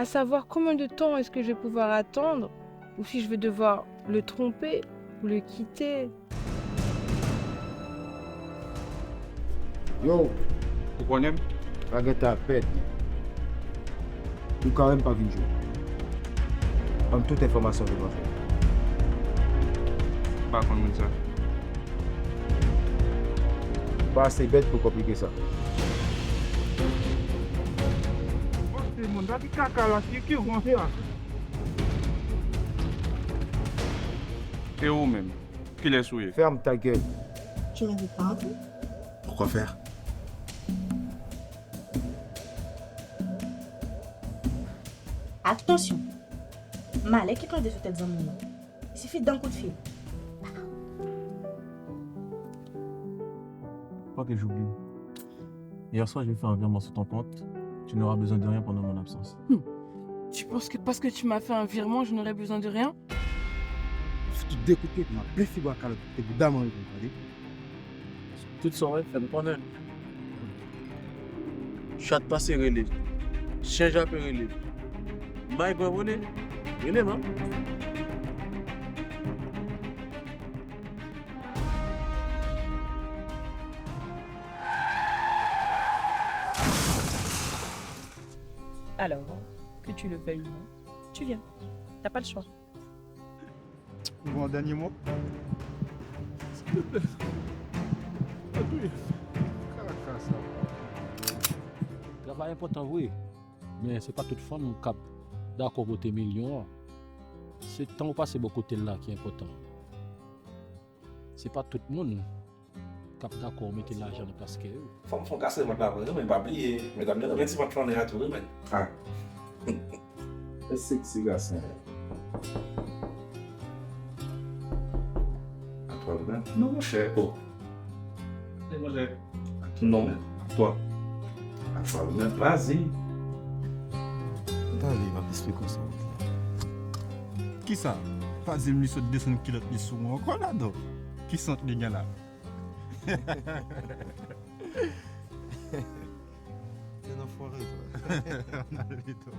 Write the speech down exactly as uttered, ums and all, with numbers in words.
À savoir combien de temps est-ce que je vais pouvoir attendre, ou si je vais devoir le tromper ou le quitter. Yo, ou konnen m? Pa gen tan ap pèdi. Ou ka menm pa vin jwe. Ban m tout enfòmasyon devan fè. M pa konn moun sa. Ou pa ase bèt pou konplike sa. Pase moun, sa ki kaka la, ki ki w panse a? E ou menm, kilès ou ye? Ferme ta gueule. Tu m'invites pas à entrer? Pourquoi faire? Atansyon! Malè ki plante sou tèt zanmi w lan. Sifi dan kout fil. Ok, j'oublie. Hier soir, j'ai fait un virement sur ton compte. Tu n'auras besoin de rien pendant mon absence. Hmm. Tu penses que parce que tu m'as fait un virement, je n'aurai besoin de rien? Fouti de kout pye, nan plen figi w ak kalòt, te bouda mwen, tande. Tout sa w wè, fè m konnen. Chat pase rele. Chen jape rele. May pran bone. Rele m, an. Alors, que tu le veuilles ou non, tu viens. T'as pas le choix. Ou gen yon dènye mo? Silvouplè. Antoine. Kaka sa. Travay enpòtan vre, men se pa tout fanm k ap dakò pote milyon an. Se tan ou pase bò kote l la ki enpòtan. Se pa tout moun k ap dakò w mete lajan nan plas kè yo. Fanm fè w kase vant la vre wi, men pa bliye medam yo renmen ti vant flannen a tou wi, men. Ah. Mwen seksi gason. Atwa lumen. Non, monchè. Oh. Monchè. Non, men. Atwa. Atwa lumen. Vazi. Tande, m ap esplike w sa. Kisa? Pa di m li sot desann kilòt li sou mwen ankò la, donk. Ki sant li gen la? Se nan fware, twa. Ann ale, twa.